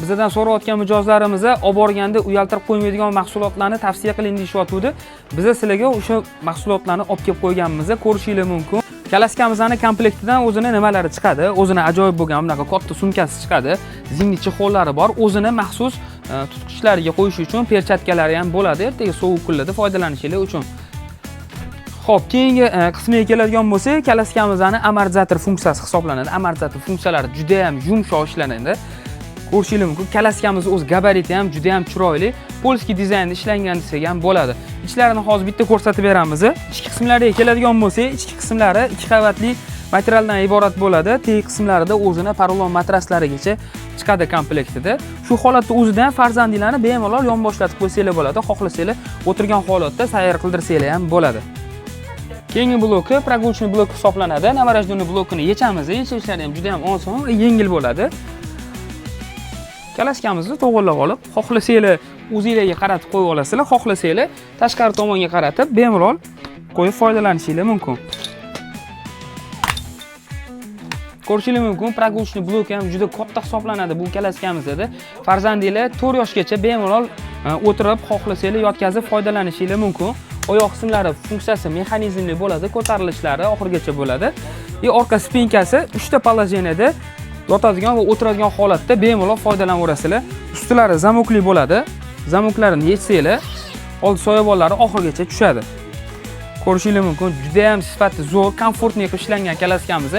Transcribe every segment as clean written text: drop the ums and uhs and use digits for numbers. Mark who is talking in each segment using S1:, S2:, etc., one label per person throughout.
S1: Bizdan so'rayotgan mijozlarimiz olib borganda uyaltirib qo'ymaydigan mahsulotlarni tavsiya qiling deyishyotgandi. Biz sizlarga o'sha mahsulotlarni olib kelib qo'yganmiz, ko'rishinglar mumkin. Kalaskamizni komplektidan o'zini nimalari chiqadi? O'zini ajoyib bo'lgan bunaqa katta sumkasi chiqadi. Зимний чехол lari bor, o'zini maxsus tutqichlariga qo'yish uchun перчатка lari ham bo'ladi, ertaga sovuq kunlarda foydalanishinglar uchun. Xo'p, keyingi qismiga keladigan bo'lsak, kalaskamizni amortizator funksiyasi hisoblanadi. Amortizator funksiyalari juda ham yumshoq ishlanadi. Ko'rishingiz mumkin, kalaskamiz o'z gabariti ham juda ham chiroyli, польский dizaynda ishlangan desak ham bo'ladi. Ichlarini hozir bitta ko'rsatib beramiz. Ichki qismlariga keladigan bo'lsak, ichki qismlari ikki qavatli materialdan iborat bo'ladi. Teg qismlarida o'zini porolon matraslarigacha chiqadi komplektida. Shu holatda o'zida ham farzandinglarni bemalol yonboshlatib qo'ysanglar bo'ladi. Xohlasanglar, o'tirgan holatda sayr qildirsanglar ham bo'ladi. Keyingi bloki прогулочный blok hisoblanadi. Новорожденный blokini yechamiz. Yechilishlari ham juda ham oson va yengil bo'ladi. Kalaskamizni to'g'irlab olib, xohlasanglar o'zinglarga qaratib qo'yib olasizlar, xohlasanglar tashqari tomonga qaratib bemalol qo'yib foydalanishinglar mumkin. Ko'rishingiz mumkin, прогулочный blok ham juda katta hisoblanadi bu kalaskamizda. Farzandinglar 4 yoshgacha bemalol o'tirib, xohlasanglar yotkazib foydalanishinglar mumkin. Oyoq qismlari funksiyasi mexanizmli bo'ladi, ko'tarilishlari oxirigacha bo'ladi. И orqa спинка si 3 ta положение da yotadigan va o'tiradigan holatda bemalol foydalanaverasizlar. Ustilari zamokli bo'ladi. Zamoklarini yechsanglar, old soyabonlari oxirigacha tushadi. Ko'rishingiz mumkin, juda ham sifati zo'r, комфортный qilib ishlangan kalaskamiz.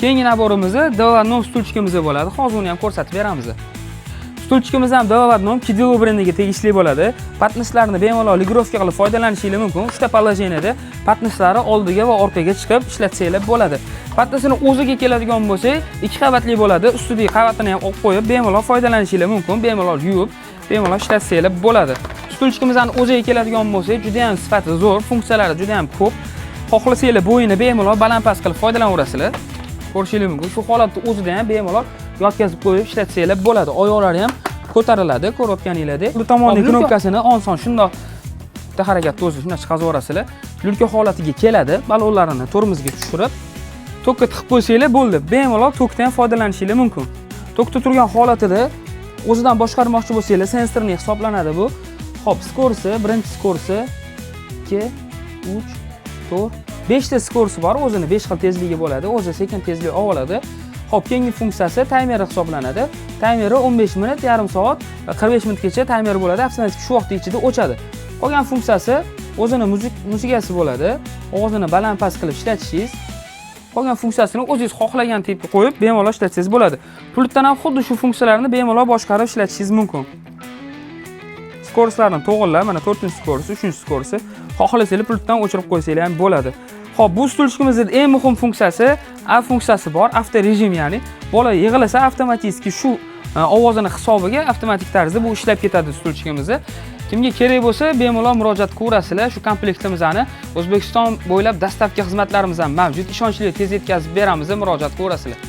S1: Keyingi набор imiz 2 в одном стульчик imiz bo'ladi. Hozir uni ham ko'rsatib beramiz. Стульчик imiz ham 2 в одном Kidilo brendiga tegishli bo'ladi. Patnislarini bemalol регулировка qilib foydalanishingiz mumkin. 3 ta положение da patnislari oldiga va orqaga chiqib ishlatsanglar bo'ladi. Patnisini o'ziga keladigan bo'lsak, ikki qavatli bo'ladi. Ustidagi qavatini ham olib qo'yib bemalol foydalanishingiz mumkin. Bemalol yuvib, bemalol ishlatsanglar bo'ladi. Стульчик imizni o'ziga keladigan bo'lsak, juda ham sifati zo'r, funksiyalari juda ham ko'p. Xohlasanglar bo'yini bemalol baland-past qilib foydalanaverasizlar. Ko'rishingiz mumkin. Shu holatda o'zida ham bemalol yotkazib qo'yib ishlatsanglar bo'ladi. Oyoqlari ham ko'tariladi, ko'rayotganinglardek. Bu tomondagi knopkasini oson shundoq bitta harakatda o'zi shunday chiqazib yuborasizlar. Люлька holatiga keladi. Balonlarini tormozga tushirib, tokka tiqib qo'ysanglar bo'ldi. Bemalol tokdan ham foydalanishingiz mumkin. Tokda turgan holatida o'zidan boshqarmoqchi bo'lsanglar, sensorli hisoblanadi bu. Xo'p, скорость i, birinchi скорость i 2, 3, 4, 5 ta скорость i bor, o'zini 5 xil tezligi bo'ladi. O'zi sekin tezlik oladi. Xo'p, keyingi funksiyasi taymeri hisoblanadi. Taymeri 15 minut, yarim soat va 45 minutgacha taymer bo'ladi. Avtomatik shu vaqt ichida o'chadi. Qolgan funksiyasi o'zini muzikasi bo'ladi. Ovozini baland past qilib ishlatishingiz. Qolgan funksiyasini o'zingiz xohlagan tipga qo'yib bemalol ishlatsangiz bo'ladi. Pultdan ham xuddi shu funksiyalarni bemalol boshqarib ishlatishingiz mumkin. Скорость larni to'g'irlab, mana 4-скорость i, 3-скорость i, xohlasanglar pultdan o'chirib qo'ysanglar ham bo'ladi. Xo'p, bu стульчик imizning eng muhim funksiyasi A funksiyasi bor, avto rejim, ya'ni bola yig'ilsa avtomatik shu ovozini hisobiga avtomatik tarzda bu ishlab ketadi стульчик imizni. Kimga kerak bo'lsa, bemalol murojaat qilaverasizlar. Shu komplektimizni O'zbekiston bo'ylab доставка xizmatlarimiz ham mavjud. Ishonchli tez yetkazib beramiz, murojaat qilaverasizlar.